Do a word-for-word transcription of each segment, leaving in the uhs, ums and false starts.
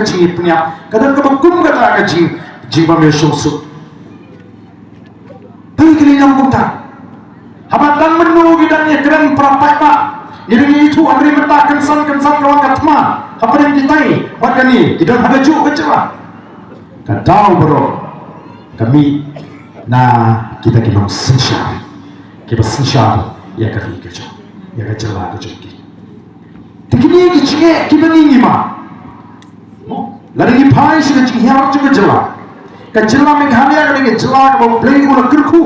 jingïapynïap, ka don kaba kum kata ka jing, jingbym ïasuk suk. Te kine nang kumta. Haba dang mynno ki dang ïakren para paidbah, ngi dang ïathuh hynrei mynta kynsan kynsan ka wan ka thma hapdeng kitai bad kane, ki don ha kajuh ka jylla. Ka daw baroh ka mih na kita ki nongsynshar kiba synshar ïa ka ri ka jong, ïa ka jylla ka jong ki. Te kine ki jingeh kiba ngi ngim mad. Lada ngi phai sha ka jinghiar jong ka jylla, ka jylla Meghalaya ka dei ka jylla kaba U Blei u la kyrkhu.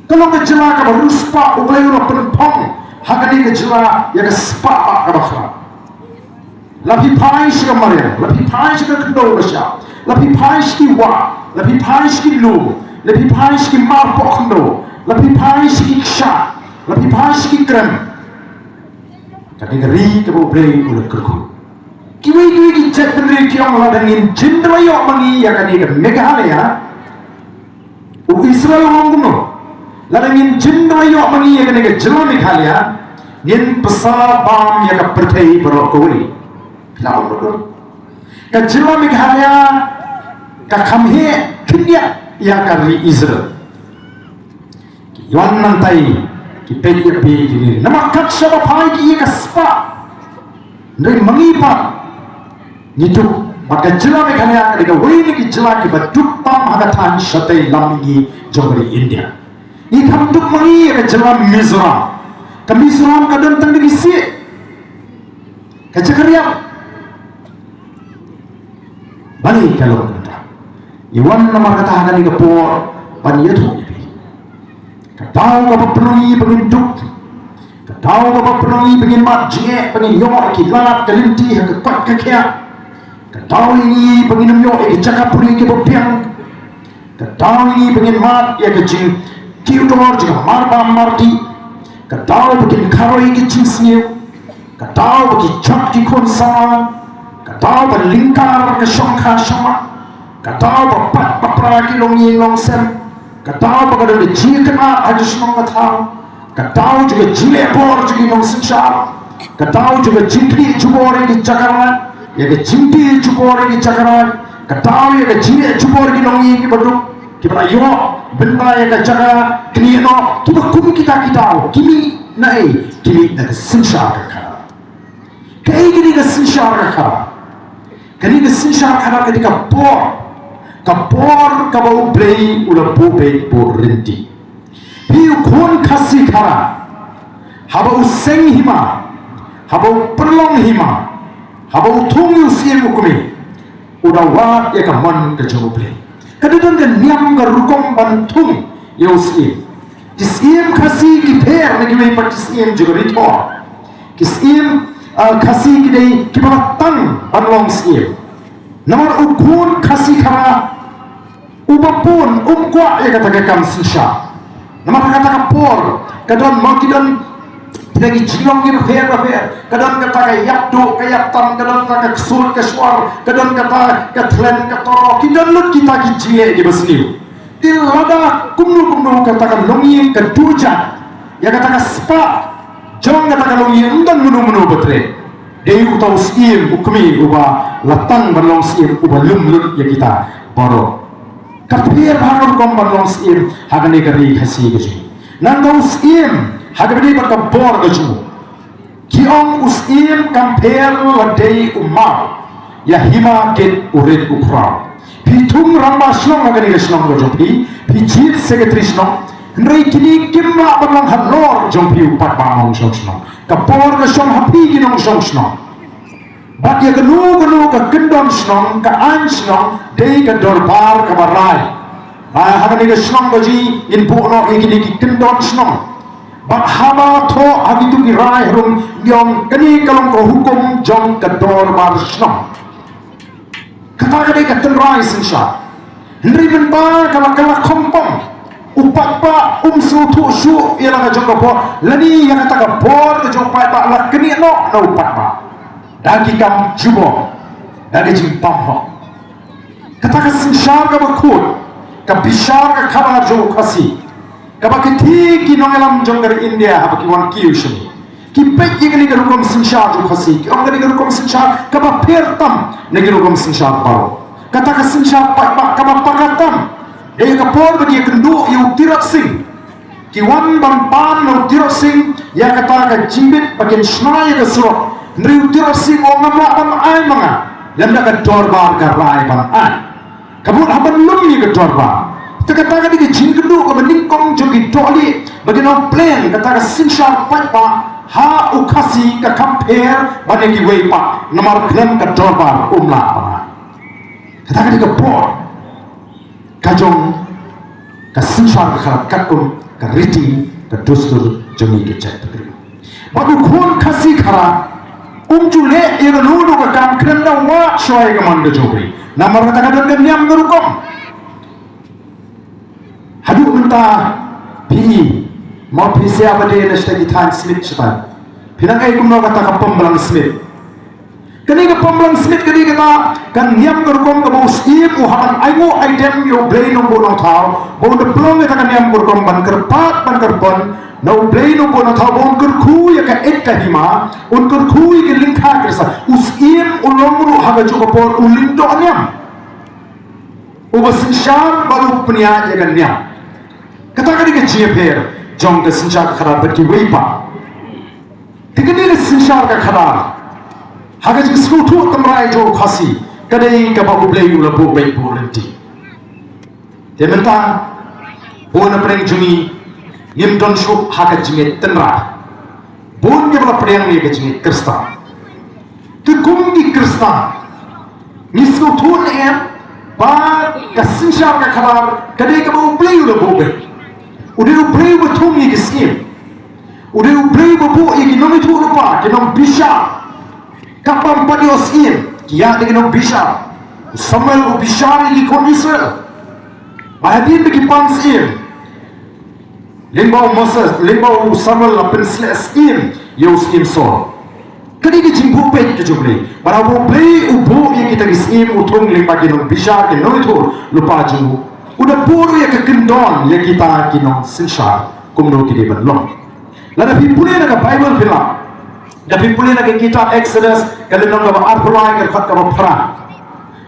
Ka long ka jylla kaba riewspah, U Blei u la pynphong ha kane ka jylla ïa ka spah bah kaba khraw. La phi phai sha ka mariang, la phi phai sha ka khyndew ka shyiap, la phi phai sha ki wah, la phi phai sha ki lum, la phi phai sha ki mar poh khyndew, la phi phai sha ki kshaid, la phi phai sha ki krem. Ka dei ka ri kaba U Blei u la kyrkhu. Kiwei kiwei ki jaitbynriew ki ong lada ngin jin da la ïoh ma ngi ïa kane ka Meghalaya. U Israel u ong kumno? Lada ngin jin da la ïoh ma ngi ïa kane ka jylla Meghalaya, ngin pynshah bam ïa ka pyrthei baroh kawei. Phi la ong kumno? Ka jylla Meghalaya ka kham heh khyndiat ïa ka ri Israel. Ki wan nangtai ki peit ïa phi kine. Namar kat shaba phai ki ïa ka spah. Hynrei ma ngi pat ngi duk, bad ka jylla Meghalaya ka dei kawei na ki jylla kiba duk tam ha ka thaiñ shatei lam mihngi jong ka ri India. Ngi kham duk ma ngi ïa ka jylla Mizoram. Ka Mizoram ka don tang da ki siej, ka jaka riam. Balei ka long kumta? Ngi wan namar kata ha kane ka por ban ïathuh ïa phi. Ka daw kaba pynlong ïa phi ba ngin duk. Ka daw kaba pynlong ïa phi ba ngin mad jingeh, ba ngin ïoh ïa ki lad ka lynti ha ka koit ka khiah. Ka daw ïa ngi ba ngin ym ïoh ïa ki jaka pule kiba biang. Ka daw ïa ngi ba ngin mad ïa ka jingkiew dor jong ka marbam mardih. Ka daw ba kin kharoi ïa ka jingsniew. Ka daw ba ki jot ki khun samla. Ka daw ba lyngkar ka shongkha shongman. Ka daw ba pat ba pra ki longïing longsem. Ka daw ba ka don ka jingkynad ha ka shnong ka thaw. Ka daw jong ka jingleh bor jong ki nongsynshar. Ka daw jong ka jingknieh jubor ïa ki jaka raid, ïa ka jingdie jubor ïa ki jaka raid. Ka daw ïa ka jingleh jubor ïa ki longïing kiba duk, kiba la ïoh bynta ïa ka jaka knieh noh, kiba kum kita ki daw ki mih na ei? Ki mih na ka synshar ka khadar. Kaei kane ka synshar ka khadar? Kane ka synshar ka khadar ka dei ka bor, ka bor kaba U Blei u la buh beit buh ryntih. Phi u khun Khasi Khara, haba u seng hima, haba u pynlong hima, haba u thung ïa u syiem u kmie, u da wad ïa ka mon ka jong U Blei. Ka da don ka niam ka rukom ban thung ïa u syiem. Ki syiem Khasi ki pher na kiwei pat ki syiem jong ka ri Thor. Ki syiem, ah, Khasi ki dei kiba la tang ban long syiem. Namar u khun Khasi Khara uba bun um kwah ïa kata ka kam synshar. Namar kata ka por ka don ma ki don kita ki jinglong ki bapher bapher. Ka don kata ka ïap duh ka ïap tam, ka don kata ka ksuid ka shwar, ka don kata ka thlen ka toro, ki don lut kita ki jingleh kiba sniew. Te lada kumno kumno kata ka longïing ka duh jait ïa kata ka spah jong kata ka longïing, ym don mano mano ba treh. Dei uta u syiem u kmie uba la tang ban long syiem uba lum lut ïa kita baroh. Ka pher bha ka rukom ban long syiem ha kane ka ri Khasi ka jong ngi. Nangta u syiem ha kaba dei bad ka bor ka jong u. Ki ong u syiem kam pher la dei u maw ïa hima kit u rit u khraw. Phi thung rangbah shnong ha kane ka shnong ka jong phi, phi chief secretary shnong, hynrei kine kim lah ban long halor jong phi u paidbah nongshong shnong. Ka bor ka shong ha phi ki nongshong shnong. Bad ïa kano kano ka kyndon shnong, ka aiñ shnong dei ka dorbar kaba rai. Ba ha kane ka shnong ka jong ngi ngin buh noh ïa kine ki kyndon shnong. Bad haba thoh ha kito ki rai harum ngi ong kane ka long ka hukum jong ka dorbar shnong. Kata ka dei ka tynrai synshar. Hynrei mynba ka la, ka la khongpong, u paidbah um sngewthuh shuh ïa la ka jong ka bor lane ïa kata ka bor ka jong u paidbah la knieh noh na u paidbah da ki kam jubor, da ki jingbymhok. Kata ka synshar kaba khuid, ka bishar ka khadar jong u Khasi, kaba kti ki nongïalam jong ka ri India haba ki wan kiew shane. Ki peit ïa kane ka rukom synshar jong u Khasi, ki ong kane ka rukom synshar kaba pher tam na ki rukom synshar baroh. Kata ka synshar paidbah kaba paka tam. Dei ka por ba ki ïakynduh ïa u Tirot Sing. Ki wan ban pan na u Tirot Sing ïa kata ka jingbit ba kin shna ïa ka surok. Hynrei u Tirot Sing u ong ngam lah ban ai ma nga lymda ka dorbar ka rai ban ai. Ka mut haba lum ïa ka dorbar. Te kata ka dei ka jingkynduh kaba nyngkong jong ki dohlieh ba kin ong plen kata ka synshar paidbah ha u Khasi ka kham pher ban ïa kiwei pat namar khlem ka dorbar um lah ban ai. Kata ka dei ka por ka jong ka synshar ka khalat katkum ka riti ka dustur jong ngi ka jaitbynriew. Bad u khun Khasi khara um ju leh ïa kano kano ka kam khlem da wad shuwa ïa ka mon ka jong u Blei. Namar kata ka don ka niam ka rukom. Haduh mynta phi i, mo phi sia ba dei na sha ki thaiñ Smit shatai. Phi nang ai kumno kata ka pom blang Smit. Kane ka pom blang Smit kane kata ka niam ka rukom kaba u Syiem u hap ban ainguh aidem ïa u Blei Nongbuh Nongthaw ba un da pynlong ïa kata ka niam ka rukom ban kyrpad ban kyrpon na u Blei Nongbuh Nongthaw ba un kyrkhu ïa ka eit ka hima, un kyrkhu ïa ka lyngkha Khristan. U Syiem u long ruh ha kajuh ka por u lyngdoh niam. Uba synshar bad u pynïaid ïa ka niam. Kata ka dei ka jingïapher jong ka synshar ka khadar bad kiwei pat. Te kane ka synshar ka khadar ha ka jingsngewthuh tynrai jong u Khasi ka dei kaba u Blei u la buh beit buh lynti. Te mynta bun na pdeng jong ngi ngim don shuh ha ka jingngeit tynrai. Bun kiba la pdiang ïa ka jingngeit Khristan. Te kum ki Khristan ngi sngewthuh ne em ba ka synshar ka khadar ka dei kaba u Blei u la buh beit. U dei u Blei uba thung ïa ki syiem. U dei u Blei uba buh ïa ki nongïathuhlypa, ki nongbishar. Katba ym pat ïoh syiem ki ïa dei ki nongbishar. U Samuel u bishar ïa ki khun Israel. Ba hadien ba ki pan syiem, lyngba u Moses, lyngba u Samuel la pynsleh syiem ïa u syiem Saul. Ka dei ka jingbuh beit ka jong u Blei. Bad haba u Blei u buh ïa kita ki syiem u thung lyngba ki nongbishar, ki nongïathuhlypa jong u, u da buh ruh ïa ka kyndon ïa kita ki nongsynshar kumno ki dei ban long. Lada phi pule na ka Baibl phi lah, da phi pule na ka kitab Exodus ka lynnong kaba arphew lai ka dkhot kaba phra,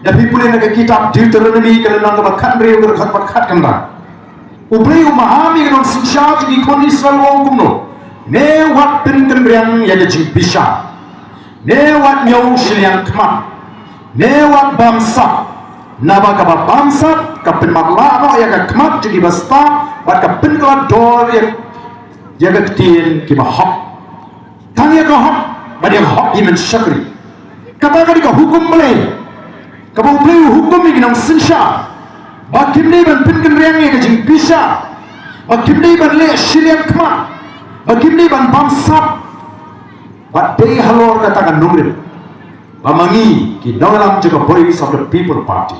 da phi pule na ka kitab Deuteronomy ka lynnong kaba khathynriew ka dkhot kaba khatkhyndai, u Blei u maham ïa ka nongsynshar jong ki khun Israel u ong kumno: Ne wat pynkynriang ïa ka jingbishar. Ne wat ñiew shiliang khmat. Ne wat bamsap. Naba kaba bamsap ka pynmatlah noh ïa ka khmat jong kiba stad bad ka pynkylla dor ïa, ïa ka ktien kiba hok. Tang ïa ka hok bad ïa ka hok ïa men shakri. Kata ka dei ka hukum Blei. Kaba u Blei u hukum ïa ki nongsynshar ba kim dei ban pynkynriang ïa ka jingbishar, ba kim dei ban leh shiliang khmat, ba kim dei ban bamsap. Bad dei halor kata ka nongrim ba ma ngi ki nongïalam jong ka Voice of the People Party,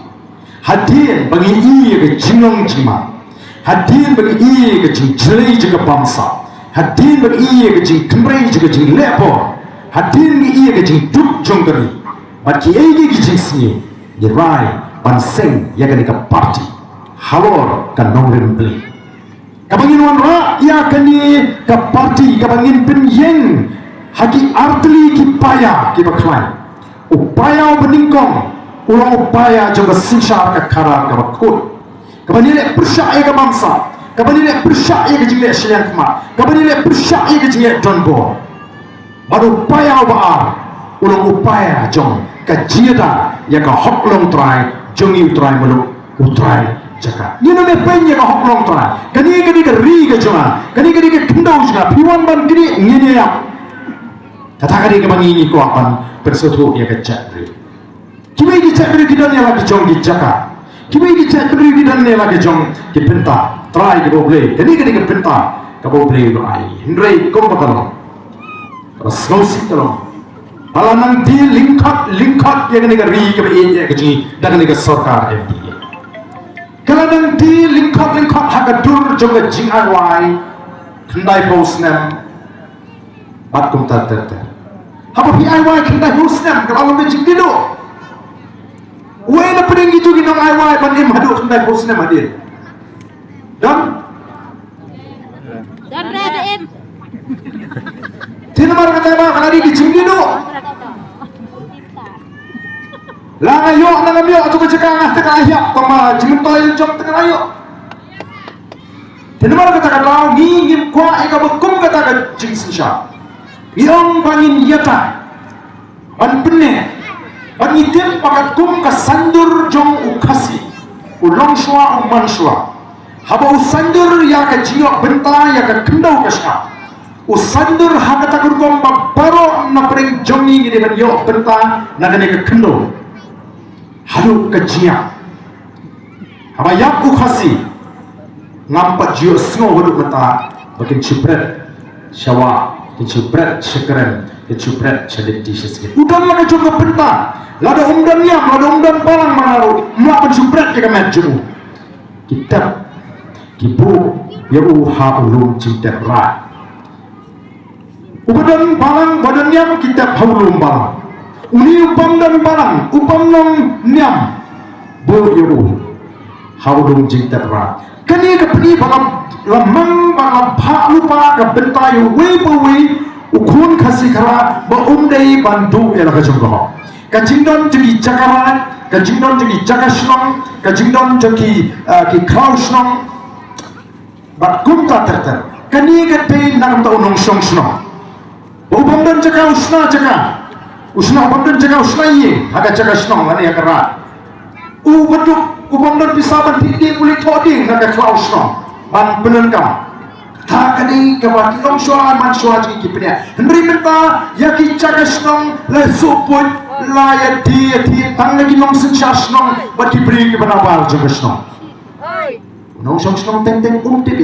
hadien ba ngi ïohi ïa ka jinglong jingman, hadien ba ngi ïohi ïa ka jingjlei jong ka bamsap, hadien ba ngi ïohi ïa ka jingkynrei jong ka jingleh bor, hadien ngi ïohi ïa ka jingduk jong ka ri bad kiei kiei ki jingsniew, ngi rai ban seng ïa kane ka party halor ka nongrim Blei. Kaba ngin wanrah ïa kane ka party kaba ngin pynïeng ha ki artylli ki paia kiba khlaiñ. U paia uba nyngkong u long u paia jong ka synshar ka khadar kaba khuid, kaba ngi leh pyrshah ïa ka bamsap, kaba ngi leh pyrshah ïa ka jingleh shiliang khmat, kaba ngi leh pyrshah ïa ka jingleh donbor. Bad u paia uba ar u long u paia jong ka jingïada ïa ka hok longtrai jong ngi u trai muluk, u trai jaka. Ngin ym ïapeiñ ïa ka hok longtrai. Kane ka dei ka ri ka jong nga, kane ka dei ka khyndew jong nga. Phi wan ban knieh, ngin ïa ïap. Kata ka dei kaba ngi ngi kwah ban pynsngewthuh ïa ka jaitbynriew. Kiwei ki jaitbynriew ki don ïa la ki jong ki jaka. Kiwei ki jaitbynriew ki don ïa la ki jong ki bynta. Trai kaba U Blei, kane ka dei ka bynta kaba U Blei u la ai. Hynrei kumba ka long, kaba sngewsih ka long, ba la nang die lyngkot lyngkot ïa kane ka ri kaba ïeit ïa ka jong ngi da kane ka sorkar M D A. Ka la nang die lyngkot lyngkot ha ka dur jong ka jingai wai khyndai phew snem. Bad kumta ter ter. Haba phi ai wai khyndai phew snem ka la long ka jingkynduh. Uei na pdeng kito ki nong ai wai ban im haduh khyndai phew snem hadien? Don? Don re da im. Te na Ïoh nangam ïoh, atu ka jaka nga te ka la hiap, tang ma jingmyntoi jong te ka la ïoh. Te namar kata ka daw ngi ngim kwah ïa kaba kum kata ka jingsynshar. Ngi ong ba ngin ïatai ban pynneh, ban ngi tip ba katkum ka saiñdur jong u Khasi, u long shuwa u man shuwa. Haba u saiñdur ïa ka jingïoh bynta ïa ka khyndew ka shyiap, u saiñdur ha kata ka rukom ba baroh na pdeng jong ngi ngi dei ban ïoh bynta na kane ka khyndew haduh ka jingïap. Haba ïap u Khasi, ngam pat ju ïohsngew haduh mynta ba kin shu bret sha wah, kin shu bret sha kren, kin shu bret sha lynti sha sket. U don la ka jong ka bynta, lada um don niam, lada um don balang mano ruh, ym lah ban shu bret ïa ka met jong u. Ki tep, ki buh ïa u ha u lum jingtep raid. Uba don balang, uba don niam, ki tep ha u lum balang. Une u bym don balang, u bym long niam, buh ïa u ha u lum jingtep raid. Kane ka pyni ba la, la mang, ba la bha lypa ka bynta ïa uwei pa uwei u khun Khasi Khara ba um dei ban duh ïa la ka jong ka hok. Ka jingdon jong ki jaka raid, ka jingdon jong ki jaka shnong, ka jingdon jong ki, ah, ki khlaw shnong. Bad kumta ter ter. Kane ka dei na ka bynta u nongshong shnong. Ba u bym don jaka u shna jaka. U shna, u bym don jaka u shna ïing ha ka jaka shnong lane ha ka raid. U baduk, u bym don pisa ban thied dieng, u leit thoh dieng na ka khlaw shnong ban pyndonkam. Kata ka dei kaba ki long shuwa man shuwa jong ki pynïaid. Hynrei mynta ïa ki jaka shnong la shu put, la ïa die ïa thied tang na ki nongsynshar shnong bad ki briew kiba nabar jong ka shnong. U nongshong shnong teng teng um tip.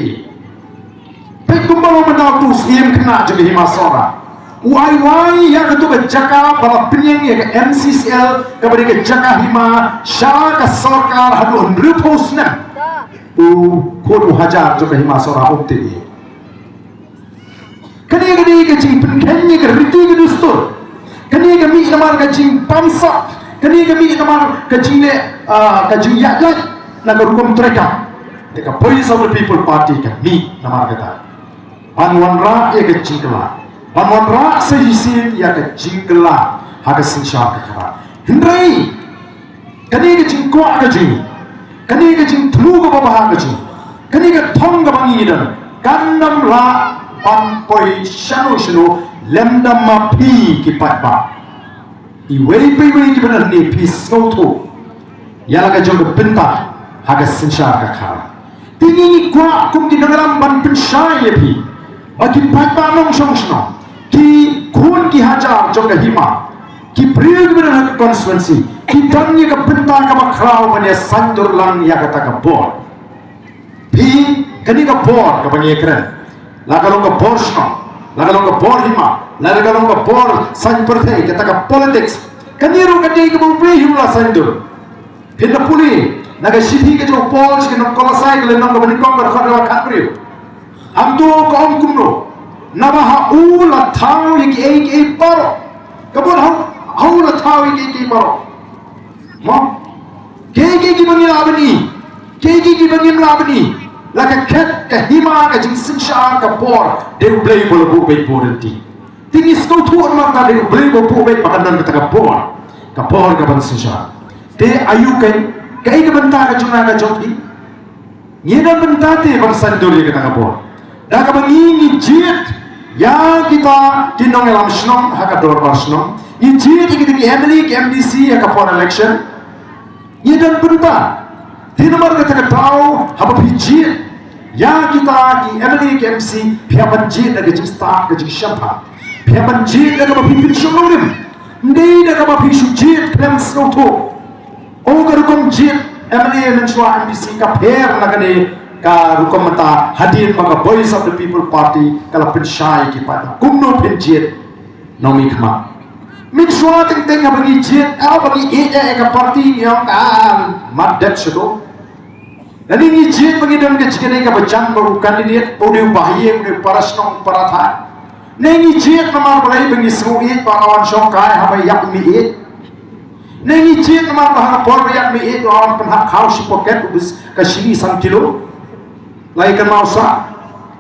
Peit kumba long mynta utu u Syiem Khynnah jong ka Hima Sohra. U ai wai ïa katu ka jaka ba la pynïeng ïa ka M C C L kaba dei ka jaka hima sha ka sorkar haduh hynriewphew snem. U khun u hajar jong ka Hima Sohra um tip. Kane ka dei ka jingpynkheiñ ïa ka riti ka dustur. Kane ka mih namar ka jingbamsap. Kane ka mih namar ka jingleh, ah, ka jingïaid lait na ka rukom treikam. Te ka Voice of the People Party ka mih namar kata. Ban wanrah ïa ka jingkylla. Ban wanrah sa shisien ïa ka jingkylla ha ka synshar ka khadar. Hynrei kane ka jingkwah ka jong ngi, kane ka jingthmu kaba bha ka jong ngi, kane ka thong kaba ngi don, kan ym lah ban poi shano shano lymda ma phi ki paidbah. Iwei pa iwei kiba don hangne phi sngewthuh ïa la ka jong ka bynta ha ka synshar ka khadar. Te ngi ngi kwah kum ki nongïalam ban pynshai ïa phi ba ki paidbah nongshong shnong, ki khun ki hajar jong ka hima, ki briew kiba don ha ka constituency, ki don ïa ka bynta kaba khraw ban ïa saiñdur lang ïa kata ka bor. Phi, kane ka bor kaba ngi ïa kren, la ka long ka bor shnong, la ka long ka bor hima, la ka long ka bor saiñ pyrthei, kata ka politics, kane ruh ka dei kaba U Blei hi u la saiñdur. Phin da pule na ka shithi ka jong u Paul sha ki nong Kolosai, ka lynnong kaba nyngkong, ka dkhot kaba khatbriew. Hangto ka ong kumno? Naba ha u la thaw ïa kiei kiei baroh. Ka bun ha u, ha u la thaw ïa kiei kiei baroh. Mo? Kiei kiei kiba ngi lah ban i, kiei kiei kiba ngim lah ban i, la ka khet ka hima ka jingsynshar ka bor, dei U Blei uba la buh beit bor lynti. Te ngi sngewthuh namar kata dei U Blei uba buh beit ba kan don kata ka bor, ka bor kaban synshar. Te aïu kein, kaei ka bynta ka jong nga ka jong phi? Ngi don bynta te ban saiñdur ïa kata ka bor. Da kaba ngi ngi jied ïa kita ki nongïalam shnong ha ka dorbar shnong. Ngi jied ïa kita ki M L A ki M D C ha ka por election. Ngi don bynta. Te namar kata ka daw haba phi jied ïa kita ki M L A ki M D C, phi hap ban jied da ka jingstad ka jingshemphang. Phi hap ban jied da kaba phi pynshong nongrim. Ym dei da kaba phi shu jied khlem sngewthuh. O, ka rukom jied M L A mynshuwa M D C ka pher na kane ka rukom mynta hadien ba ka Voice of the People Party ka la pynshai ki paidbah. Kumno phin jied nongmihkhmat? Mynshuwa teng teng haba ngi jied, haba ngi ïeit ïa ka party ngi ong ka mat dep shuh to. Lane ngi jied ba ngi don ka jingkynnoh kaba jan bad u candidate, ba u dei u bahaïing, u dei u para shnong para thaiñ. Ne ngi jied namar balei? Ba ngi sngew ïeit ba la wan shongkai haba ïap mih ïeit. Ne ngi jied namar ba ha ka por ba ïap mih ïeit la wan pynhap khaw shi pocket, u bit ka shi san kilo. La ïa kynmaw sah,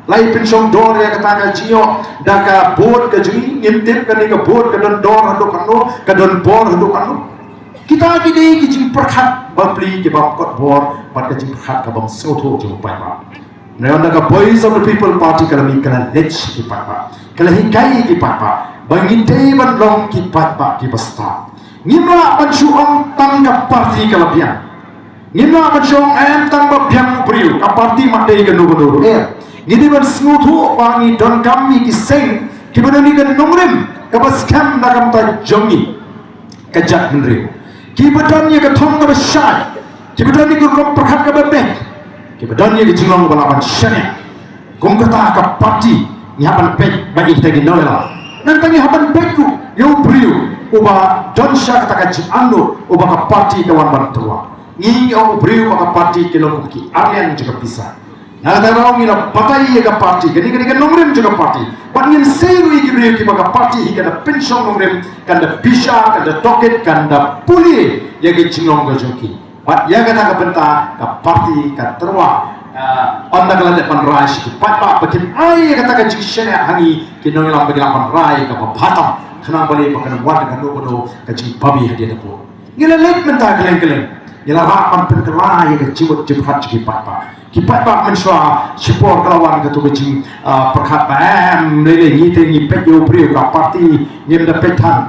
la ïa pynshong dor ïa kata ka jingïoh da ka vote ka jong ngi. Ngim tip kane ka vote ka don dor haduh katno, ka don bor haduh katno. Kita ki dei ki jingpyrkhat bapli ki bym kot bor bad ka jingpyrkhat ka bym sngewthuh jong u paidbah. Nangta ka Voice of the People Party ka la mih ka la leit sha ki paidbah, ka la hikai ïa ki paidbah ba ngi dei ban long ki paidbah kiba stad. Ngim lah ban shu ong tang ka party ka la biang. Ngim lah ban shu ong em tang ba biang u briew, ka party ma dei kano kano ruh. Ngi dei ban sngewthuh ba ngi donkam ïa ki seng kiba don ïa ka nongrim kaba skhem na ka bynta jong ngi, ka jaitbynriew, kiba don ïa ka thong kaba shai, kiba don ïa ka rukom pyrkhat kaba beit, kiba don ïa ka jinglong ba lah ban shaniah. Kum kata ka party ngi hap ban peit ba ïa kita ki nongïalam. Nangta ngi hap ban peit ruh ïa u briew uba don sha kata ka jingangnud uba ka party ka wan ban tyrwa. Ngi ong u briew bad ka party ki long kum ki arliang jong ka pisa. Nangta ruh ngi la batai ïa ka party, kane ka dei ka nongrim jong ka party. Bad ngin sei ruh ïa ki briew kiba ka party hi kan da pynshong nongrim, kan da bishar, kan da tohkit, kan da pule ïa ka jinglong ka jong ki. Bad ïa kata ka bynta ka party ka tyrwa, ah, ynda ka la dep ban rai sha ki paidbah ba kin ai ïa kata ka jingshaniah ha ngi ki nongïalam ba ki lah ban rai kaba bha tam, khnang balei ba kan ym wan da kano kano ka jingbabi hadien hapoh. Ngi la leit mynta kylleng kylleng. Ngi la rah ban pynkylla ïa ka jingmut jingpyrkhat jong ki paidbah. Ki paidbah mynshuwa shipor ka la wan kato ka jing, ah, pyrkhat ba em lei lei ngi te ngi peit ïa u briew ka party ngim da peit than.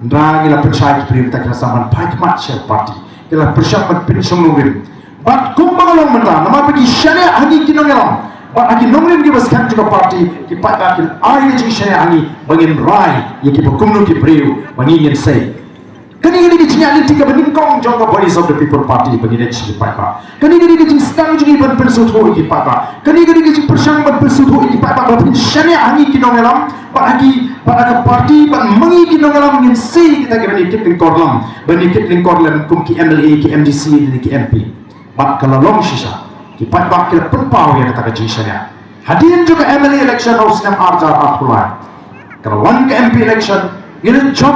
Hynrei ngi la pynshai ki briew mynta ki la sdang ban phai khmat sha ka party. Ki la pyrshang ban pynshong nongrim. Bad kumba ka long mynta namar ba ki shaniah ha ngi ki nongïalam bad ha ki nongrim kiba skhem jong ka party, ki paidbah ki ai ka jingshaniah ha ngi ba ngin rai ïa kiba kumno ki briew ba ngi ngin sei. Kane ka dei ka jingïaid lynti kaba nyngkong jong ka Voice of the People Party ba ngi leit sha ki paidbah. Kane ka dei ka jingsdang jong ngi ban pynsngewthuh ïa ki paidbah. Kane ka dei ka jingpyrshang ban pynsngewthuh ïa ki paidbah ba phin shaniah ha ngi ki nongïalam bad ha ki, bad ha ka party bad ma ngi ki nongïalam ngin sei kita kiban ïa kit lyngkor lam, ban ïa kit lyngkor lem kum ki M L A, ki M D C ne ki M P. Bad ka la long shisha, ki paidbah ki la pynpaw ïa kata ka jingshaniah. Hadien jong ka M L A election ha u snem ar hajar arphew lai, ka la wan ka M P election, ngi la jop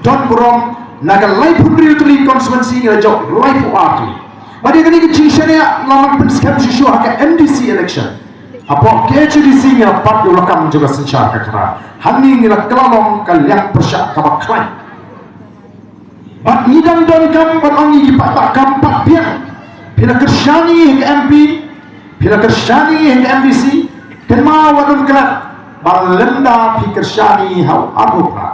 don burom na ka laiphew hynriew tylli constituency ngi la jop laiphew ar tylli. Bad ïa kane ka jingshaniah la nang pynskhem shuh shuh ha ka M D C election. Hapoh K H A D C ngi la bat ïa u lakam jong ka synshar ka khadar. Hangne ngi la kylla long ka liang pyrshah kaba khlaiñ. Bad ngi dang donkam ban ong ïa ki paidbah kam pat biang. Phi la kyrshan ïa ngi ha ka M P, phi la kyrshan ïa ngi ha ka M D C, kynmaw wat nym klet ba lymda phi kyrshan ïa ngi ha u arphew phra,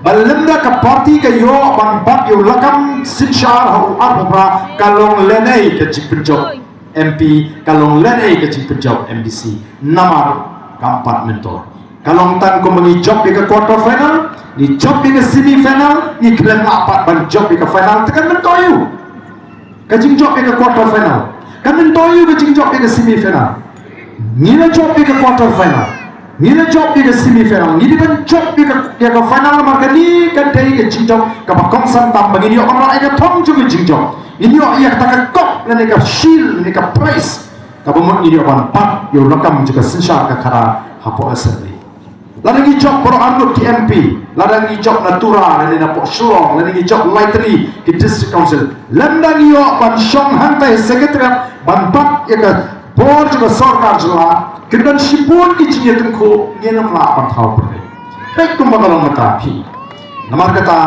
ba lymda ka party ka ïoh ban bat ïa u lakam synshar ha u arphew phra, ka long lane ka jingpynjop M P, ka long lane ka jingpynjop M D C. Namar kam pat myntoi. Ka long tang kumba ngi jop ïa ka quarter final, ngi jop ïa ka semi final, ngi khlem lah pat ban jop ïa ka final, te kan myntoi ïa u ka jingjop ïa ka quarter final, kan myntoi ïa u ka jingjop ïa ka semi final. Ngi la jop ïa ka quarter final, ngi la jop ïa ka semi final, ngi dei ban jop ïa ka, ïa ka final namar kane ka dei ka jingjop kaba kongsan tam ba ngin ïoh ban rah ïa ka thong jong ka jingjop. Ngin ïoh ïa kata ka cup lane ka shield lane ka prize kaba mut ngin ïoh ban bat ïa u lakam jong ka synshar ka khadar hapoh assembly. Lada ngi jop baroh arngut ki M P, lada ngi jop na Tura lane na poh Shillong, lada ngi jop laitylli ki district council, lymda ngi ïoh ban shong hangtai ha secretariat ban bat ïa ka bor jong ka sorkar jylla, kin don shibun ki jingïatyngkhuh, ngin ym lah ban thaw pyrthei. Peit kumba ka long mynta phi. Namar kata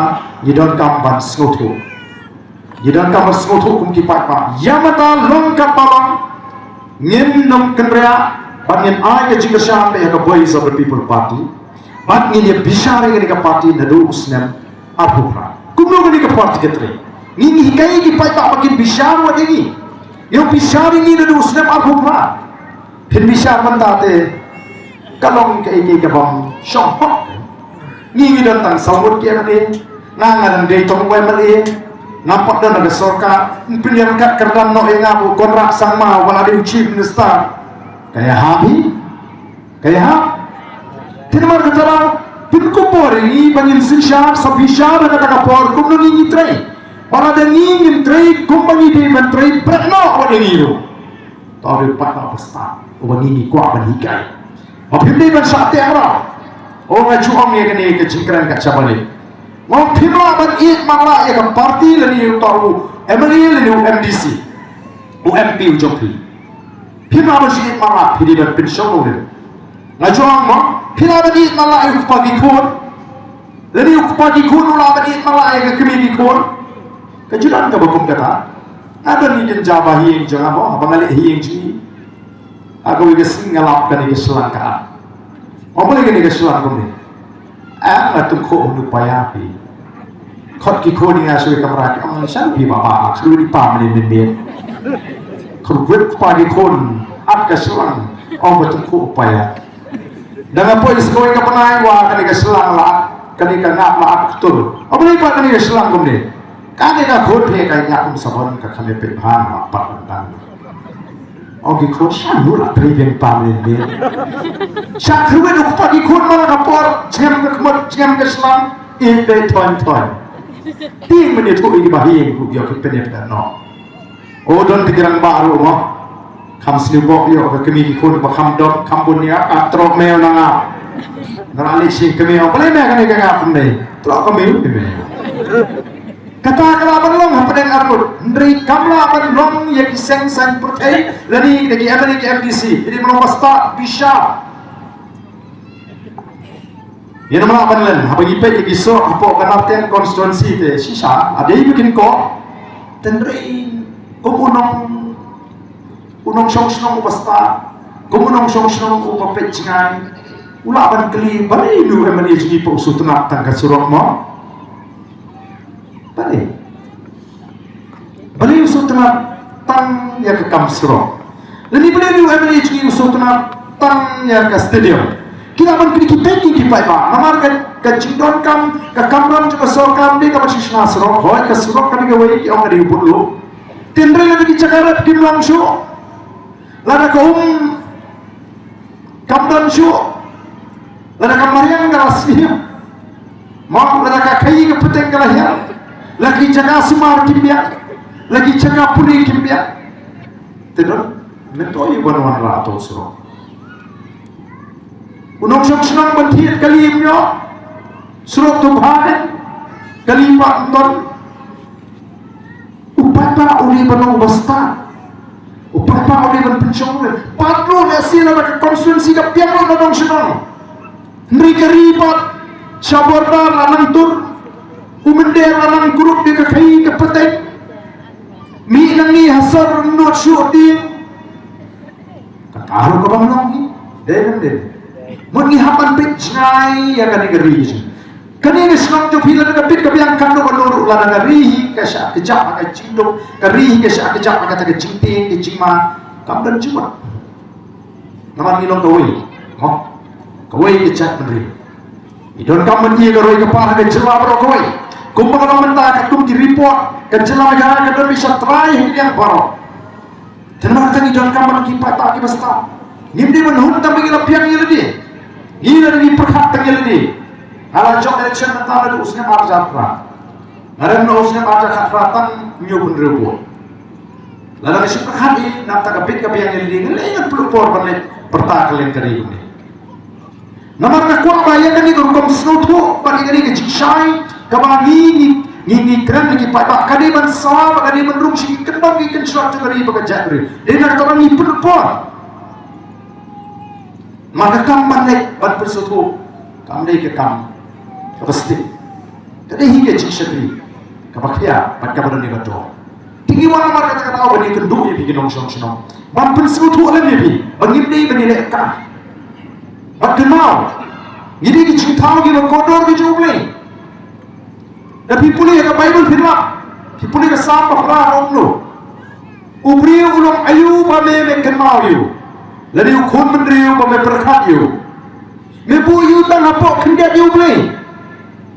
ngi donkam ban sngewthuh. Ngi donkam ban sngewthuh kum ki paidbah. Ïa mynta long katba long, ngin nym kynriah bad ngin ai ka jingkyrshan ïa ka Voice of the People Party. Bad ngin ïa bishar ïa kane ka party naduh u snem arphew phra. Kumno kane ka party ka trei? Ngi, ngi hikai ïa ki paidbah ba kin bishar wat ïa ngi. Ïa u bishar ïa ngi naduh u snem arphew phra. Phin bishar mynta te ka long kaei kaei ka bym shong hok. Ngi ngi don tang saw ngut ki M L A, nga nga dang dei tang u M L A, ngam pat don ha ka sorkar, pynïaryngkat kyrdan noh ïa nga bad u Conrad Sangma uba la dei u Chief Minister. Ka ïahap hi? Ka ïahap? Te namar kata la pynkup bor ïa ngi ba ngin synshar sa bishar ha kata ka por kumno ngi ngi trei. Ba lada ngi ngim trei kumba ngi dei ban trei, bret noh wat ïa ngi ruh. Tang dei u paidbah ba stad uba ngi ngi kwah ban hikai. Ba phim dei ban shah teh mraw. O, nga ju ong ïa kane ka jingkren ka jaba lei. Mo, phim lah ban ïeit man la ïa ka party lane ïa uta u M L A lane u M D C, u M P u jong phi. Phim lah ban shu ïeit man la, phi dei ban pynshong nongrim. Nga ju ong mo, phi lah ban ïeit man la ïa u kpa ki khun. Lane u kpa ki khun u lah ban ïeit man la ïa ka kmie ki khun. Ka judan kaba kum kata. Nga don ïa ka jaka ba ha ïing jong nga mo, haba nga leit ha ïing jong ngi. Ha kawei ka sngi nga lap kane ka shlang ka ap. Ong balei kane ka shlang kumne? Ah, nga tyngkhuh u paia phi. Khot ki khun ïa nga sha kawei ka kamra, ki ong sha phi ba ba, sha kawei pa mane mane. Khot wit pa ki khun, ap ka shlang, ong ba tyngkhuh u paia. Da nga poi sha kawei ka bnai wa kane ka shlang la, kane ka ngap la ap ktur. Ong balei pat kane ka shlang kumne? Kane ka khun phi ka ïa kum sabon ka kham ïa peit bha ma pat ban tang. Ong ki khun sha nu la tri biang pam lin biang. Sha khrwit u kpa ki khun ma la ka por jngem ka khmut jngem ka shlang i dei thon thon. Ti mane tu i ba hi ku ïa ki pynïap da no. O don ti ki rangbah ruh mo. Kham sniew bok ïoh ka kmie ki khun ba kham dok kham bun ïa ka trok mew na nga. Nga la leit sha kmie, balei me kane ka nga kumne? Trok ka mew kmie. Kata ka lah ban long hapdeng arngut. Hynrei kam lah ban long ïa ki seng saiñ pyrthei lane ïa ki M L A ki M D C. Ïa ki ba long ba stad bishar. Ïa namar ban len, haba ngi peit ïa ki surok hapoh ka Narteng constituency te shisha, la dei ba kin koh. Hynrei kum u nong, u nongshong shnong uba stad, kum u nongshong shnong uba peit jngai, u lah ban kylli, balei u M L A jong ngi pat u sngewtynnat tang ka surok mo? Balei? Balei u sngewtynnat tang ïa ka kam surok? Lane balei u M L A jong ngi u sngewtynnat tang ïa ka stadium? Ki lah ban kylli kita ki, ki paidbah. Namar ka, ka jingdonkam, ka kamram jong ka sorkar dei kaba shisha surok. Hooid ka surok ka dei kawei, ki ong ka dei u bud luh. Hynrei lada ki jaka rep kim long shuh, lada ka um kam don shuh, lada ka mariang ka la sniew, mo, lada ka khaii ka pateng ka la hiar, la ki jaka sumar kim biang, la ki jaka pule kim biang. Te don, mynta ïa ban wanrah to surok. U nongshong shnong ban thied kali im ïoh, surok to bha, kali pat ym don. U paidbah u dei ban long uba stad. U paidbah u dei ban pynshong ruh. Pat ruh lehse lada ka constituency ka biang lut na dong shnong. Hynrei ka ri pat sha border la nang tur. U mynder la nang kurup ïa ka khaii ka pateng. Mih nangne ha sor nud shuh tieng. Kata ruh ka bym long hi. Dei ne em dei? Mut ngi hap ban peit jngai ïa kane ka ri jong ngi. Kane ka shnong jong phi lada ka bit ka biang katno katno ruh, lada ka ri hi ka shah kjap ha ka jingduk, ka ri hi ka shah kjap ha kata ka jingtieng ka jingma, kam don jingmut. Namar ngi long kawei, mo, kawei ka jaitbynriew. Ngi donkam ban ïa ka roi ka par ha ka jylla baroh kawei. Kumba ka long mynta katkum ki report, ka jylla Meghalaya ka don beit sha trai ha ki liang baroh. Te namar kata ngi donkam ban ki paidbah kiba stad. Ngim dei ban hun tang ba ngi la biang ïa lade. Ngi la dei pyrkhat tang ïa lade. Nga la jop election mynta naduh u snem arhajar khatphra. Nga don naduh u snem arhajar khatphra tang hynñiew phew hynriew vote. Lada ngi shu pyrkhat hi, na kata ka bit ka biang ïa lade, ngi leh ngan pynlut por ban leh pyrta ka liang ka ri kumne. Namar nga kwah ba ïa kane ka rukom sngewthuh bad ïa kane ka jingshai kaba ngi, ngi, ngi, ngi kren ïa ki paidbah ka dei ban sawa bad ka dei ban rung sha ki kyndong ki kynshot jong ka ri bad ka jaitbynriew. Dei na kata ba ngi pynpor. Namar ka kam ban leit ban pynsngewthuh kam dei ka kam kaba stieh. Ka dei hi ka jingshakri kaba khia bad kaba don ïa ka dor. Te ngi wan namar kata ka daw ban ïakynduh ïa phi ki nongshong shnong ban pynsngewthuh lem ïa phi ba ngim dei ban ïalehkai. Bad kynmaw, ngi dei ki jingthaw kiba kordor ki jong U Blei. Da phi pule ha ka Baibl phin lap, phi pule ka Salm ba phra, ong kumno? U briew u long aïu ba me, me kynmaw ïa u? Lane u khun bynriew ba me pyrkhat ïa u? Me buh ïa u tang hapoh khyndiat ïa U Blei.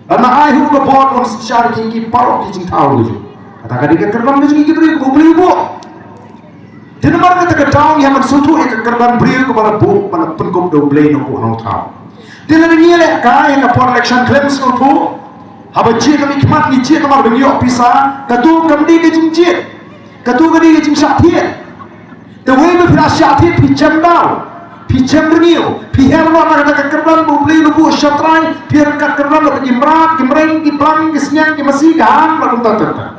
Lada ai ha u ka bor, un synshar ïa ki baroh ki jingthaw ki jong u. Kata ka dei ka kyrdan ka jong ngi ki briew ba U Blei u buh. Te namar kata ka daw ngi hap ban sngewthuh ïa ka kyrdan briew kaba la buh, ba la pynkup da U Blei Nongbuh Nongthaw. Te lada ngi ïalehkai ha ka por election khlem sngewthuh, haba jied na ngi khmat ngi jied namar ba ngi ïoh pisa, kato kam dei ka jingjied. Kato ka dei ka jingshah thied. Te wei ba phi la shah thied phi jem daw, phi jem rngiew, phi her noh na kata ka kyrdan ba U Blei u la buh sha trai, phi her ka kyrdan ba ki mrad, ki mreng, ki blang, ki sniang, ki masi, ki hang, ba kumta ter ter.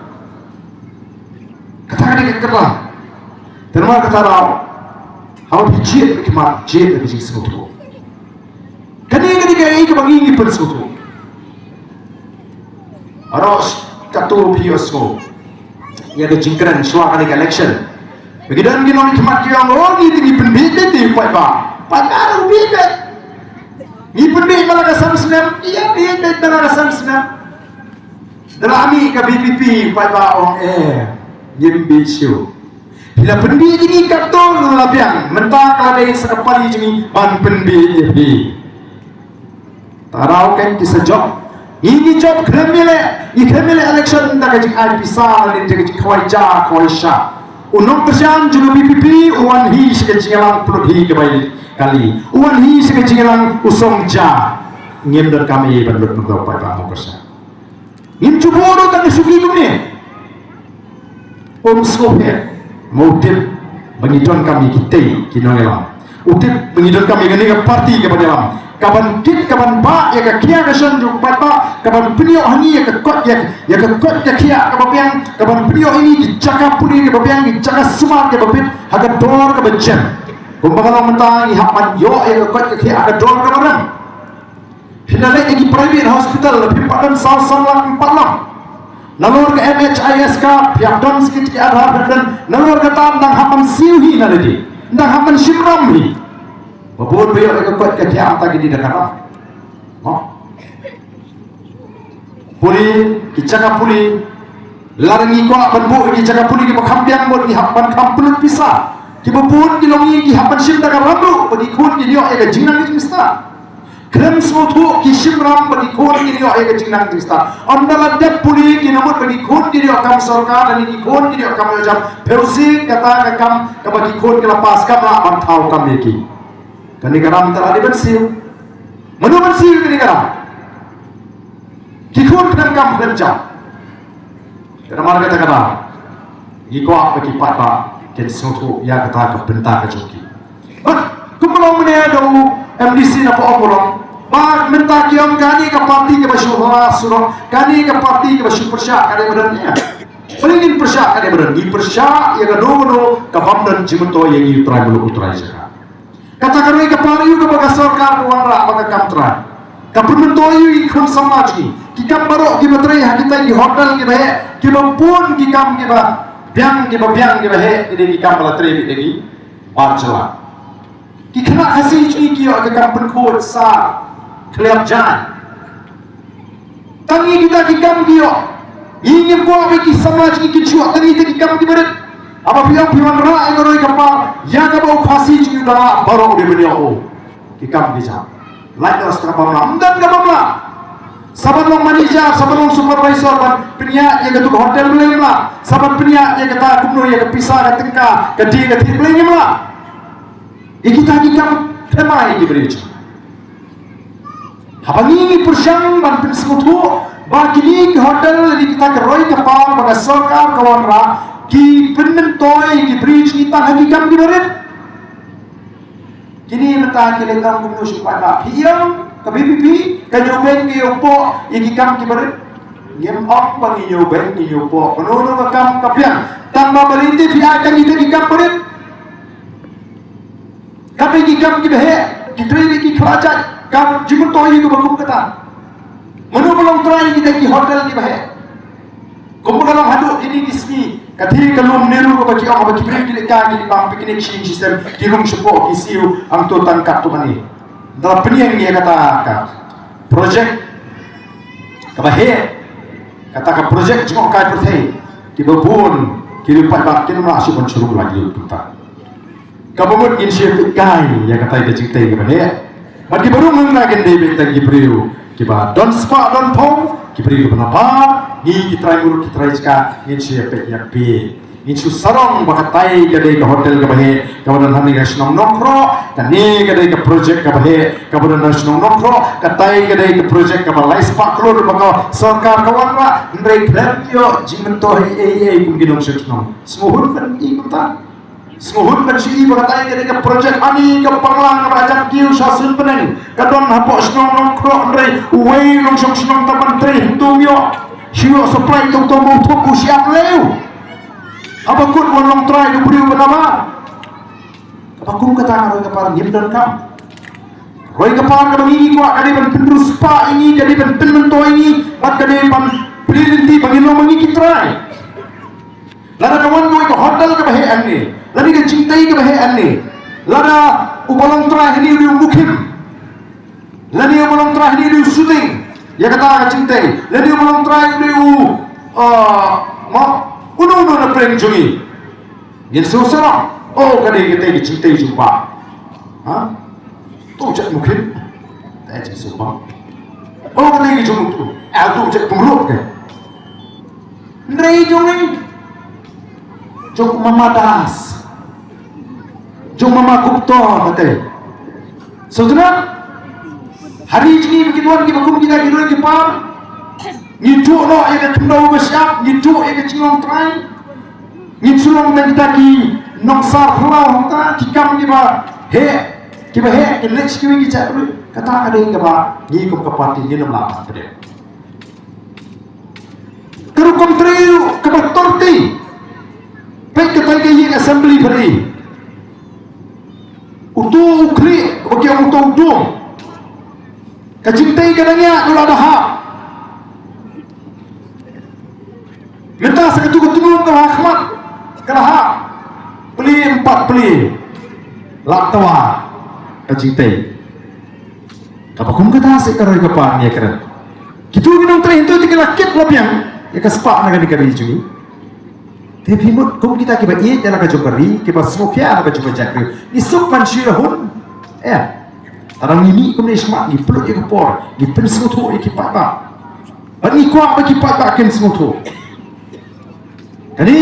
Kata ka dei ka kyrdan. Te namar kata daw, haba phi jied na ki mat, jied na ki jingsngewthuh. Kane ka dei kaei kaba ngi ngi pynsngewthuh. Baroh kato phi ïohsngew. ïa ka jingkren shuwa kane ka election. Ba ki don ki nongmihkhmat ki ong, oh, ngi te ngi pynbiej te te u paidbah. Paidbah ruh biej te. Ngi pynbiej ma la ka san snem, ïa biej te ma la ka san snem. Da la mih ka V P P, paidbah ong, eh, ngim biej shuh. Phi la pynbiej ïa ngi katto la biang, mynta ka la dei sa ka pali jong ngi ban pynbiej ïa phi. Tang daw kein ki sa jop. Ngi ngi jop khlem ïaleh, ngi khlem ïaleh election da ka jingai pisa lane da ka jingkhawai ja khawai sha. U nongkyrshan jong u V P P u wan hi sha ka jingïalang pynlut hi kaba ïaleh kali. U wan hi sha ka jingïalang u song ja. Ngim donkam ei ban lut mynta u paidbah nongkyrshan. Ngim ju buh ruh tang ka shuki kumne. Um sngewbha. Mo tip ba ngi donkam ïa kitei ki nongïalam. U tip ba ngi donkam ïa kane ka party kaban ïalam, kaban kit, kaban bah ïa ka khia ka shon jong u paidbah, kaban pynïoh ha ngi ïa ka koit, ïa, ïa ka koit ka khiah kaba biang, kaban pynïoh ïa ngi ki jaka pule kaba biang, ki jaka sumar kaba bit ha ka dor kaba jem. Kumba ka long mynta ngi hap ban ïoh ïa ka koit ka khiah ha ka dor kaba rem. Phin da leit ïa ki private hospital, phim pat don saw san lak, phim pat long. Nalor ka M H I S card, phi hap don sha ki Aadhaar, phi hap don. Nalor kata ym dang hap ban siew hi na lade, ym dang hap ban shim ram hi. Ba bun ba ïoh ïa ka koit ka khiah, ym ta ki dei da ka ram. Mo? Pule, ki jaka pule. Lada ngi kwah ban buh ïa ki jaka pule kiba kham biang, bun ngi hap ban kham pynlut pisa. Kiba bun ki longïing ki hap ban shim da ka ram ruh ba ki khun kin ïoh ïa ka jingnang jingstad. Khlem sngewthuh ki shim ram ba ki khun kin ïoh ïa ka jingnang jingstad. Ynda la dep pule, ki la mut ba ki khun kin ïoh kam sorkar lane ki khun kin ïoh kam ïoh jam. Phi sngewthuh kata ka kam kaba ki khun ki la pass, kam lah ban thaw kam ïa ki. Kane ka ram te la dei ban siew. Mano ban siew ïa kane ka ram? Ki khun khlem kam khlem jam. Ka namar kata ka daw ngi kwah ba ki paidbah kin sngewthuh ïa kata ka bynta ka jong ki. Bad kumba long mynne da u M D C na Poh Ong, kumba long ba mynta ki ong kane ka party kaba shu hura surok, kane ka party kaba shu pyrshah, kane ba don ïa. Balei ngin pyrshah, kane ba don, ngi pyrshah ïa kano kano ka bym don jingmyntoi ïa ngi u trai muluk u trai jaka. Kata ka roi ka par aïu kaba ka sorkar ka wanrah ba ka kam trai? Ka pynmyntoi aïu ïa ki khun samla jong ngi? Ki kam baroh kiba trei ha kita ki hotel kiba heh, kiba bun ki kam kiba biang, kiba biang kiba heh, ki dei ki kam ba la trei beit da ki bar jylla. Ki khynnah Khasi jong ngi ki ïoh ka kam pynkhuid sar, khlieh jaiñ. Tang ïa kita ki kam ki ïoh. Ngi ngim kwah ba ki samla jong ngi kin shu ïoh tang ïa kita ki kam kiba rit. Haba phi ong phi wanrah ïa ka roi ka par, ïa kaba u Khasi jong ngi u dang lah baroh u dei ban ïoh. Ki kam ki jam. Lait noh sa ka bam lah, ym don ka bam lah. Sa ban long manager, sa ban long supervisor, ban pynïaid ïa katu ka hotel, balei ym lah? Sa ban pynïaid ïa kata kumno, ïa ka pisa, ka tyngka, ka dei ka thied, balei ngim lah? Ïa kita ki kam khlem ai ïa ki briew jong ngi. Haba ngi ngi pyrshang ban pynsngewthuh ba kine ki hotel lane kita ki roi ka par ba ka sorkar ka wanrah ki pynmyntoi ïa ki briew jong ngi tang ha ki kam kiba rit. Kine mynta ki leit ong kumno shu pat ba phi ong ka V P P ka ñiewbeiñ ka ñiewpoh ïa ki kam kiba rit. Ngim ong ba ngi ñiewbeiñ ngi ñiewpoh, kano kano ka kam ka biang. Tang ba balei te phi ai tang kita ki kam ba rit? Kata ki kam kiba heh, ki trei beit ki khlajait, kam jingmyntoi ïa kiba kum kata. Mano ba long trai ïa kita ki hotel kiba heh? Kumba ka long haduh kine ki sngi, ka dei ka lum NERU kaba ki ong ba ki briew ki leit kai, ki leit bam picnic shi ïing shi sem, ki rung shapoh, ki siew hangto tang katto katne. Da la pynïeng ïa kata ka project kaba heh, kata ka project jngohkai pyrthei, kiba bun ki riew paidbah kim lah shuh ban shu rung lait lut kumta. Kaba mut ngin shu ïa peit kai ïa kata ka jingtei kaba heh. Bad kiba rung hangta kin dei beit tang ki briew kiba don spah don phew, ki briew kiba nabar. Ngi ki trai muruk ki trai jaka ngin shu ïa peit ïa peit, ngin shu sarong ba katai ka dei ka hotel kaba heh kaba don hangne ha shnong Nongkhroh, kane ka dei ka project kaba heh kaba don ha shnong Nongkhroh, katai ka dei ka project kaba lai spah klur ba ka sorkar ka wanrah. Hynrei khlem ïoh jingmyntoi ei ei ei kum ki nongshong shnong. Sngewhun ban i kumta. Sngewhun ban shu i ba katai ka dei ka project, ani ka panglang ka ba jan kiew sha suiñ bneng ka don hapoh shnong Nongkhroh, hynrei uwei u nongshong shnong tang ban trei hyntu um ïoh. Shu ïoh supply tang uto u mawthup u shyiap lew. Haba kut wan long trai u briew ba nabar. Kaba kum kata ka roi ka par ngim donkam. Roi ka par kaba ngi ngi kwah ka dei ban pynriewspah ïa ngi, ka dei ban pynmyntoi ïa ngi, bad ka dei ban plie lynti ba ngin long ma ngi ki trai. Lada ka wan kawei ka hotel kaba heh hangne, lane ka jingtei kaba heh hangne, lada u ba long trai hangne u dei u mukhim, lane u ba long trai hangne u dei u shooting ïa kata ka jingtei, lane u ba long trai u dei u, ah, ma, uno uno na pdeng jong ngi. Ngin sngewsarong, oh, ka dei katei ka jingtei jong u bah. Ha? To u jait mukhim. Te jingsngewbha. Oh, ka dei ka jong u, ah, to u jait pynroi ka. Hynrei jong ngi, jong u Mama Das, jong u Mama Gupta, kata. Sngewtynnat, ha ri jong ngi ba kin wan kiba kum kita ki roi ki par, ngi duh noh ïa ka khyndew ba shyiap, ngi duh ïa ka jinglong trai, ngi shu long tang kita ki nongsar phyllaw hangta, ki kam kiba heh, kiba heh, ki leh kiwei ki jait ruh, kata ka dei kaba ngi kum ka party ngin ym lah ban pdiang. Ka rukom trei ruh kaba torti. Peit katai ka ïing assembly phi. Uto u khlieh, ba ki ong uto u dum. Ka jingtei ka dang ïaid, u la da hap. Mynta sa katu ka tnum ka la ha khmat, ka la hap. Plie, empat plie. La twa ka jingtei. Kaba kum kata sa ka roi ka par ngi ïa kren. Kitu ki nongtrei hynrei te ki la kit la biang ïa ka spah na kane ka ri jong ngi. Te phi mut kum kita kiba ïeit ïa la ka jong ka ri, kiba sngewkhia la ka jong ka jaitbynriew, ngi suk ban shu ïa hun. Ïa. Tang ngi mih kumne shakhmat, ngi pynlut ïa ka por, ngi pynsngewthuh ïa ki paidbah. Bad ngi kwah ba ki paidbah kin sngewthuh. Kane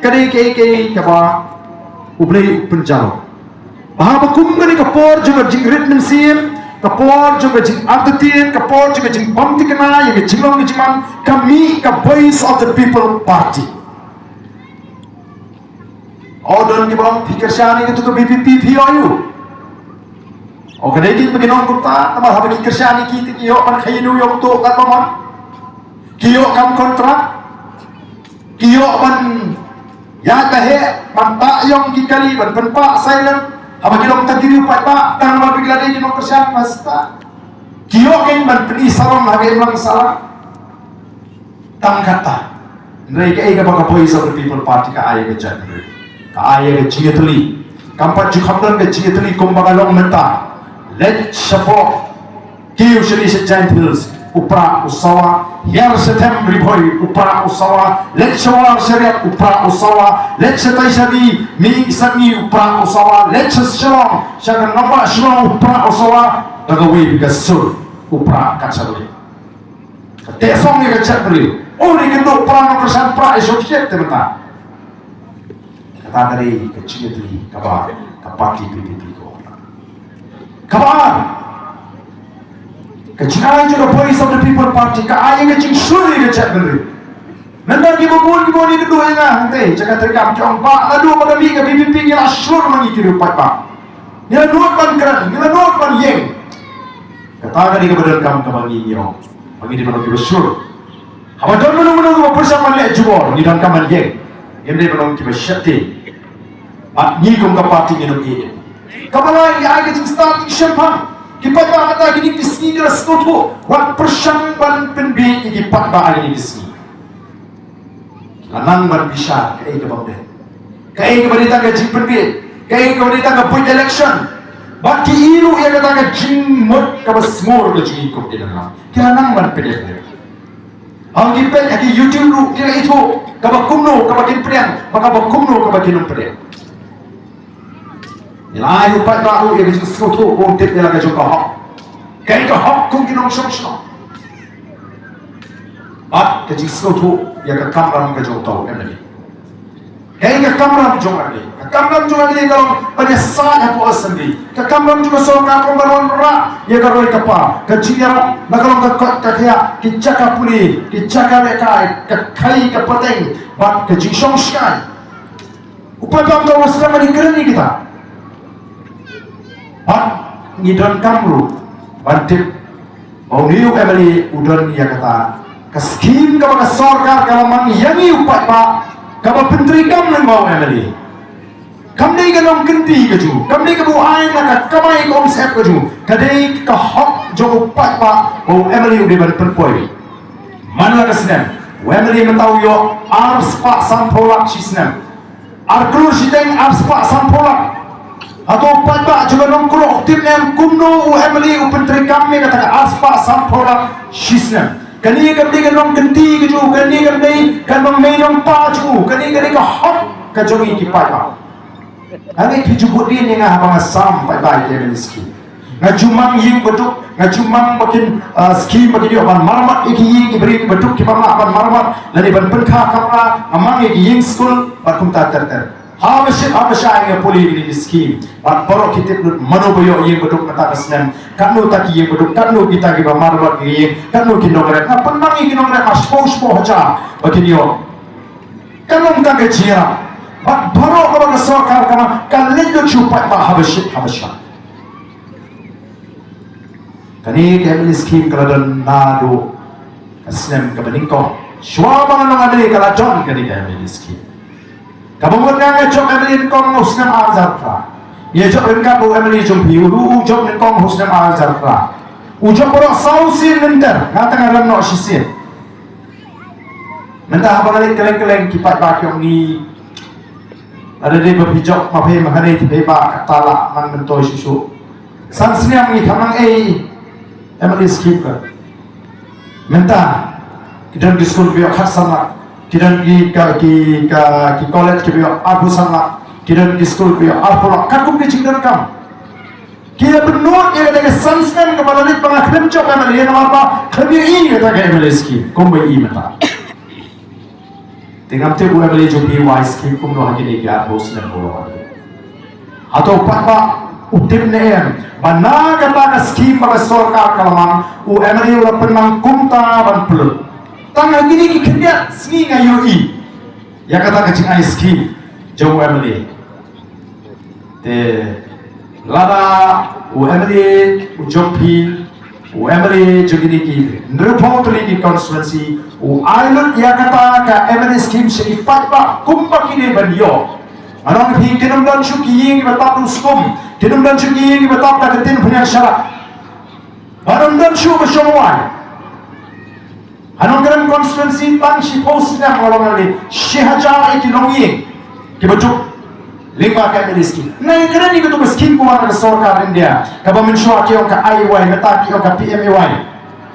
ka dei kaei kaei kaba U Blei u pynjah. Ba haba kum kane ka por jong ka jingrit mynsiem, ka por jong ka jingartatien, ka por jong ka jingbymthikna ïa ka jinglong ka jingman, ka mih ka Voice of the People Party. O don kiba ong phi kyrshan ïa katu ka V P P phi ïoh ïa u. O ka dei kit ba ki nongkynta, namar haba ki kyrshan ïa ki te ki ïoh ban khaïi ïa u ïong to katba mon. Ki ïoh kam kontrak. Ki ïoh ban ïa ka heh, ban tah ïong ki kali, ban pynpah silent. Haba ki long tang ki riew paidbah, tang ba ki la dei ki nongkyrshan masta. Ki ïoh kein ban pyni sarong haba im lang sala. Tang kata. Hynrei kaei kaba ka Voice of the People Party ka ai ïa ka jaitbynriew, ka ai ïa ka jingïatylli. Kam pat ju kham don ka jingïatylli kumba ka long mynta. Leit shapoh, kiew shane sha Jaintia Hills, u prah u sawa. Hiar sha Them Ri Bhoi, u prah u sawa. Leit sha War sha Riat, u prah u sawa. Leit shatai shane, Mihngi Satngi, u prah u sawa. Leit sha Shillong, sha ka nongbah Shillong, u prah u sawa. Da kawei ka sur, u prah kat sha kawei. Ka teh song ïa ka jaitbynriew. U dei ka duk prah nongkyrshan prah ïa shong shet te mynta. Kata ka dei ka jingïatylli kaba ka party V P P ka ong. Kaba ar, ka jingai jong ka Voice of the People Party ka ai ïa ka jingshlur ïa ka jaitbynriew. Mynta kiba bun kiba wan ïakynduh ïa nga hangtei jaka treikam ki ong, Bah, naduh ba ka mih ka V P P ngi la shlur ma ngi ki riew paidbah. Ngi la nud ban kren, ngi la nud ban ïeng. Kata ka dei kaba donkam kaba ngi ngi ong. Ba ngi dei ban long kiba shlur. Haba don mano mano kaba pyrshang ban leh jubor, ngi donkam ban ïeng. Ngim dei ban long kiba sheptieng. Bad ngi kum ka party ngin ym ïeit. Kaba lai, ngi ai ka jingstad jingshemphang. Ki paidbah mynta kine ki sngi ki la sngewthuh, wat pyrshang ban pynbieit ïa ki paidbah ha kine ki sngi. La nang ban bishar kaei kaba ym dei. Kaei kaba dei tang ka jingpynbieit, kaei kaba dei tang ka buit election. Bad ki i ruh ïa kata ka jingmut kaba sngewthuh ka jingïakob ïa ka. Ki la nang ban pynbieit. Haba ngi peit ha ki YouTube ruh ngi la ithuh kaba kumno kaba kin pdiang, bad kaba kumno kaba kin ym pdiang. Ngi la ai u paidbah ruh ïa ka jingsngewthuh ba un tip ïa la ka jong ka hok. Kaei ka hok kum ki nongshong shnong. Bad ka jingsngewthuh ïa ka kamram ka jong uta u M L A. Kaei ka kamram jong u M L A? Ka kamram jong u M L A ka long ban ïasaid hapoh Assembly. Ka kamram jong ka sorkar ka long ban wanrah ïa ka roi ka par, ka jingïarap, la ka long ka kot ka khiah, ki jaka pule, ki jaka lehkai, ka khaii ka pateng, bad ka jingshongshngaiñ. U paidbah u dei ban kren ïa kita. Bad ngi donkam ruh ban tip ba une u M L A u don ïa kata ka skhim kaba ka sorkar ka la mang ïa ngi u paidbah, kaba pyntreikam lyngba u M L A. Kam dei ka nongkynti ka jong u, kam dei kaba u ai na ka kamai ka umsyep ka jong u, ka dei ka hok jong u paidbah ba u M L A u dei ban pynpoi man la ka snem. U MLA mynta u ïoh ar spah sanphew lak shi snem. Ar klur shiteng ar spah sanphew lak. Hato u paidbah jong ka Nongkrem u tip ne em kumno u MLA u pyntreikam ïa kata ka ar spah sanphew lak shi snem? Kane kam dei ka nongkynti ka jong u, kane kam dei ka nongmei nongpa jong u, kane ka dei ka hok ka jong ngi ki paidbah. Hangne phi ju bud ïa nga haba nga sam paidbah ïa ki MLA scheme. Nga ju mang ïing baduk, nga ju mang ba kin, ah, scheme ba kin ïoh ban maramat ïa ki ïing, ïa ki briew baduk kiba mah ban maramat, lane ban pynkha kamra, nga mang ïa ki ïing skul bad kumta ter ter. Haba shit haba shai nga pule ïa kine ki scheme bad baroh ki tip lut mano ba ïoh ïing baduk mynta ka snem, katno ta ki ïing baduk, katno kita kiba maramat ïa ki ïing, katno ki nongrep. Nga pynmang ïa ki nongrep ha shiphew shiphew hajar ba kin ïoh. Ka long tang ka jingïarap bad baroh kaba ka sorkar ka mang ka leit lut sha u paidbah haba shit haba shai. Kane ka MLA scheme ka la don naduh ka snem kaba nyngkong. Shuwa ba nga long MLA ka la don kane ka MLA scheme. Kaba mut nga nga jop MLA nyngkong ha u snem ar hajar phra. Nga jop ryngkat u MLA jong phi, u, u jop nyngkong ha u snem ar hajar phra. U jop baroh saw sien lynter, nga tang nga rem noh shisien. Mynta haba nga leit kylleng kylleng ki paidbah ki ong, ngi, lada dei ba phi jop ma phi ma hangne te phi bah, kata lah nang myntoi shuh shuh. San snem ngi kham nang ei MLA scheme ka. Mynta ki don ki skul kiba ïoh khatsan lak, ki don ki, ka, ki, ka, ki college kiba ïoh arphew san lak, ki don ki skul kiba ïoh arphew lak. Katkum ki jingdonkam. Ki la pynnud ïa kata ka san snem kaba la leit ba nga khlem jop MLA namar ba khlem ïohi ïa kata ka MLA scheme kumba ïohi mynta. Te ngam tip u MLA jong phi u ai scheme kumno ha kine ki arphew snem ba la wan. Hato u paidbah u tip ne em ba na kata ka scheme ba ka sorkar ka la mang, u MLA u la pynmang kumta ban pynlut? Tang ha kine ki khyndiat sngi nga ïohi ïa kata ka jingai scheme jong u MLA. Te lada u MLA u jong phi, u MLA jong kine ki hynriewphew tylli ki constituency u ai lut ïa kata ka MLA scheme sha ki paidbah kumba ki dei ban ïoh. Nga ong ïa phi, kin ym don shuh ki ïing kiba tap da u skum, kin ym don shuh ki ïing kiba tap da ka ktien pynïaid sharak. Bad ym don shuh ba shong wai. Ha Nongkrem constituency tang shiphew snem la long, la dei shi hajar ïa ki longïing kiba juk lyngba ka MLA scheme. Nangta kane ka dei katu ka scheme kaba wan na ka sorkar India, kaba mynshuwa ki ong ka I A Y, mynta ki ong ka P M A Y.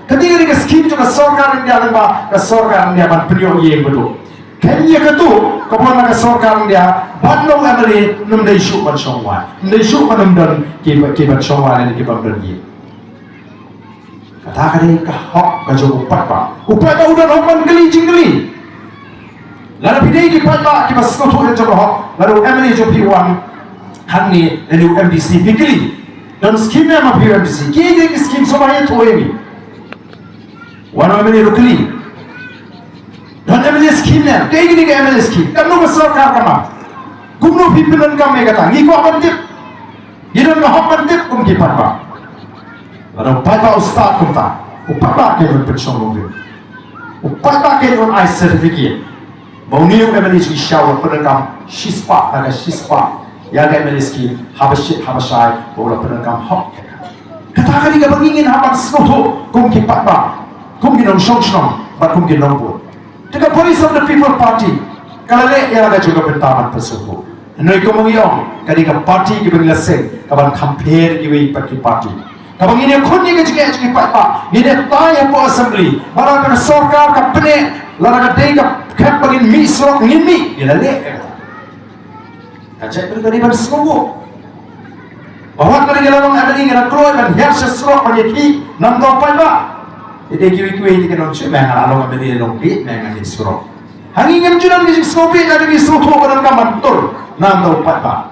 Kane ka dei ka scheme jong ka sorkar India lyngba ka sorkar India ban pynïoh ïing baduk. Kane katu kaba wan na ka sorkar India bad na u MLA, ym dei shuh ban shong wai. Ym dei shuh ban ym don ki, ki ban shong wai ne ki ban don ïing. Kata ka dei ka hok ka jong u paidbah. U paidbah u don hok ban kylli jingkylli. Lada phi dei ki paidbah kiba sngewthuh ïa ka jong ka hok, lada u MLA jong phi u wan hangne lane u MDC, phi kylli, don scheme ne em ha phi u MDC? Ki dei ki scheme, sngewbha ïathuh ïa ngi. Wan u MLA ruh kylli, don MLA scheme ne em? Kaei kane ka MLA scheme? Katno ka sorkar ka mang? Kumno phi pyndonkam ïa kata? Ngi kwah ban tip. Ngi don ka hok ban tip kum ki paidbah. Lada u paidbah u stad kumta, u paidbah kein un pynshong nongrim. U paidbah kein un ai certificate ba une u MLA jong ngi u la pyndonkam shispah na ka shispah ïa ka MLA scheme, haba shit haba shai ba u la pyndonkam hok. Kata ka dei kaba ngi ngin hap ban sngewthuh kum ki paidbah, kum ki nongshong shnong bad kum ki nongbud. Te ka Voice of the People Party ka la leh ïa la ka jong ka bynta ban pynsngewthuh. Hynrei kumba ngi ong, ka dei ka party kaba ngi la seng kaban kham pher kiwei pat ki party. Kaba ngin ïakhun ïa ka jingeh jong ki paidbah, ngin ïatai hapoh Assembly, bad lada ka sorkar ka pyneh, lada ka dei ka khep ba ngin mih surok, ngin mih, ngi la leh ïa kata. Ka jaitbynriew ka dei ban sngewbha. Ba wat ka dei ka la long MLA ngi la kloi ban hiar sha surok ban ïakhih, namar u paidbah. Te dei kiwei kiwei te ki ong, shu me nga la long MLA long beit me nga mih surok. Ha ngi ngim ju don ka jingsngewbha, ka dei ka jingsngewthuh ba donkam ban tur namar u paidbah.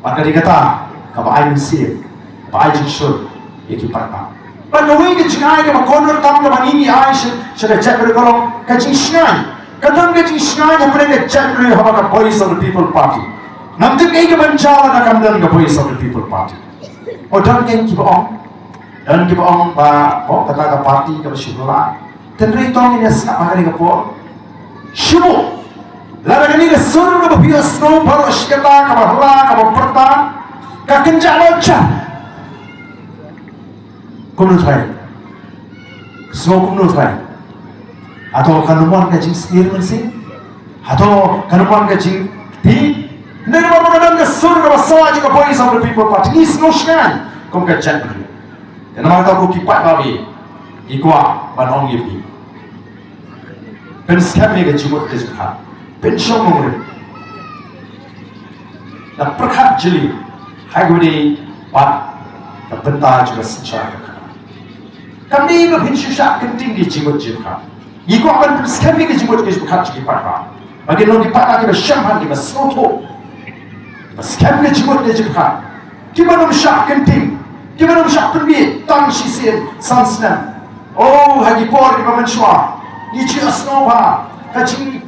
Bad ka dei kata kaba ai mynsiem, kaba ai jingshun ïa ki paidbah. Bad kawei ka jingai kaba kordor tam kaba ngi ngi ai sha, sha ka jaitbynriew ka long ka jingshngaiñ. Ka don ka jingshngaiñ hapdeng ka jaitbynriew haba ka Voice of the People Party. Ngam tip kaei kaban jia lada kam don ka Voice of the People Party. O, don kein kiba ong, don kiba ong ba, o, kata ka party kaba shu hla. Hynrei to ngin ïa sngap ha kane ka por. Shu, lada kane ka sur kaba phi ïohsngew baroh shi katta kaba hla kaba pyrta, ka kynjah noh jar. Kumno trai? Sngew kumno trai? Hato kan ym wan ka jingsngew mynsiem? Hato kan ym wan ka jingkti? Hynrei namar ba ka don ka sur kaba sawa jong ka Voice of the People Party, ngi sngew shngaiñ kum ka jaitbynriew. Te namar kata ko ki paidbah, ngi kwah ban ong ïa phi, pynskhem ïa ka jingmut ka jingpyrkhat. Pynshong nongrim. Da pyrkhat jylliew ha kaba ïadei bad ka bynta jong ka synshar kaba khadar. Kam dei ba phin shu shah kynting ki jingmut jingpyrkhat. Ngi kwah ban pynskhem ïa ka jingmut ka jingpyrkhat jong ki paidbah, ba kin long ki paidbah kiba shemphang, kiba sngewthuh, kiba skhem ka jingmut ka jingpyrkhat, kiban ym shah kynting, kiban ym shah pynbiej tang shisien san snem. Oh, ha ki por kiba mynshuwa ngi ju ïohsngew ba ka jing